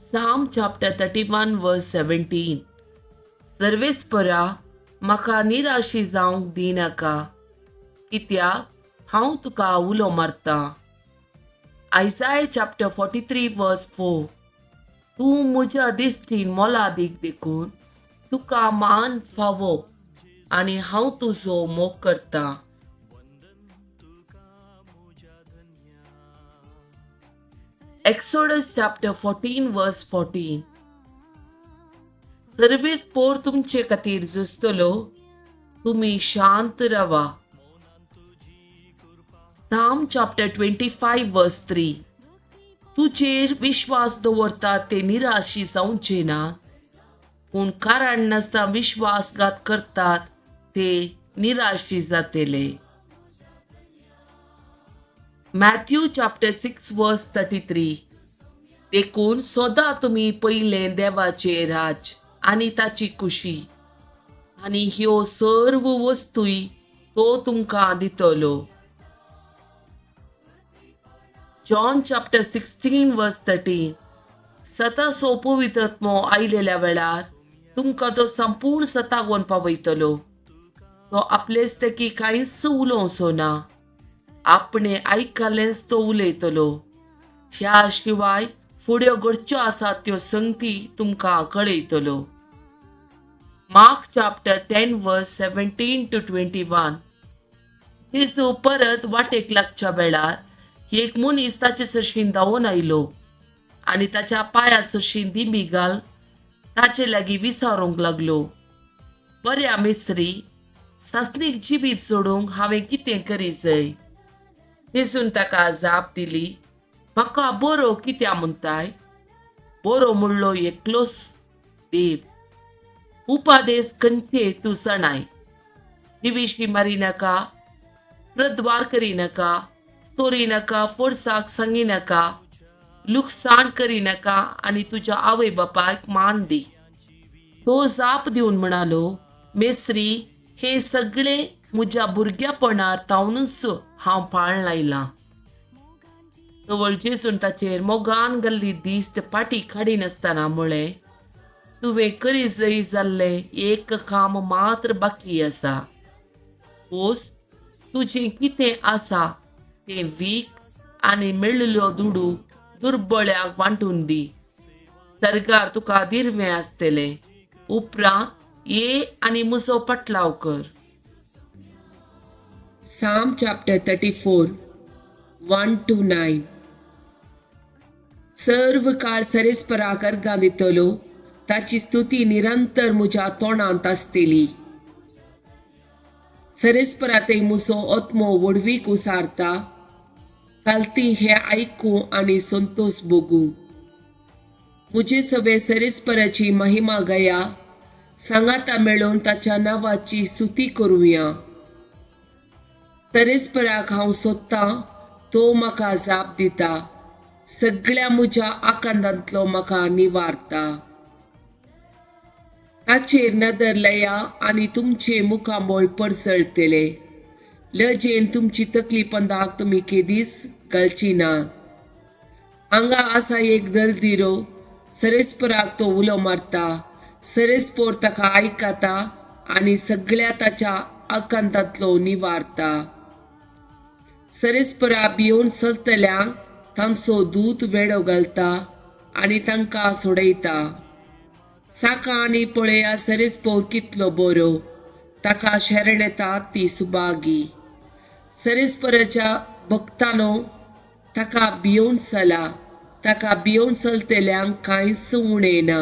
Psalm chapter 31 verse 17. सर्वेस्परा म्हाका निराशी जावंक दिनाका, कित्याक हांव तुका उलो मारतां. Isaiah chapter 43 verse 4. तूं म्हज्या दिश्टीन मोलादीक देखून तुका मान फावो आनी हांव तुजो मोग करतां. Exodus chapter 14 verse 14. सर्वेस्पोर तुमचे खातीर झुजतलो, तुमी शांत रावा. Psalm chapter 25 verse 3. तुजेर विश्वास दवरतात ते निराशी जावचे ना, पूण कारण नासतना विश्वासघात करतात ते निराशी जातले. Matthew chapter 6 verse 33. देखून सदां तुमी पयलें देवाचें राज आनी ताची खुशी, आनी ह्यो सर्व वस्तूय तो तुमकां दितलो. John chapter 16 verse 13. सतासो पवित्रत्मो आयलेल्या वेळार तुमकां तो संपूर्ण सतागोन पावयतलो. तो आपलेच तेकी कांयच उलोवचो ना, आपणे आयकलेंच तो उलयतलो. ह्या शिवाय फुड्यो घडच्यो आसात त्यो संगती तुमकां कळयतलो. Mark chapter 10 verse 17 to 21. जेजू परत वाटेक लागच्या वेळार एक मनीस ताचे सरशीं धांवून आयलो आनी ताच्या पांया सरशीं दिंबी घाल ताचे लागीं विचारूंक लागलो, बऱ्या मिस्त्री, सासणीक जिवीत सोडूंक हांवें कितें करी जाय? जेजून ताका जाप दिली, म्हाका बरो कित्याक म्हणटाय? बरो म्हणलो एकलोच देव. उपादेस खंयचे तूं जाणाय? दिविशी मारी नाका, प्रद्वार करी नाका, चोरी नाका, फोर्साक सांगी नाका, लुकसाण करी नाका आनी तुज्या आवय बापायक मान दी. तो जाप दिवन म्हणालो, मेस्त्री, हे सगळे म्हज्या भुरग्यापणार तावनूच हांव पाळण लायलां. तवळ जेजून ताचेर मोगान घाल्ली दिश्ट पाटी काडिनासतना म्हळें, तुवें करी जाय जाल्लें एक काम मात्र बाकी आसा. वोस तुजें कितें आसा तें वीक आनी मेळिल्लो दुडू दुर्बळ्याक वांटून दी. सरकार तुका दिरवें आसतलें. उपरांत ये आनी म्हजो पटलाव कर. Psalm chapter 34 1 to 9. सर्व काळ सरेस्पराक अर्गां दितलो, ताची स्तुती निरंतर म्हज्या तोंडांत आसतली. सरेस्परा ते म्हजो आत्मो व्हडवीक उसारता, कालती हें आयकूं आनी संतोश भोगूं. म्हजे सवे सरेस्पराची महिमा गया, सांगाता मेळोवन ताच्या नांवाची स्तुती करुया. सरेस्पराक हांव सोदतां, तो म्हाका जाप दिता, सगळ्या म्हज्या आकांतांतलो म्हाका निवारता. ताचेर नदर लया आनी तुमचे मुखामळ परसळतले. लजेन तुमची तकली पंदाक तुमी केदीस घालची ना. हांगा आसा एक दलदिरो, सरेस्पराक तो उलो मारता, सरेस्पोर ताका आयकता आनी सगळ्या ताच्या आकांतांतलो निवारता. सरेस्परा भियोवन चलतल्यांक तांचो दूत वेडो घालता आनी तांकां सोडयता. साका आनी पळया सरेस्पोर कितलो बरो, ताका शरण येता ती सुभागी. सरेस्पराच्या भक्तानो ताका भियोवन चला, ताका भियोवन चलतल्यांक कांयच उणें ना.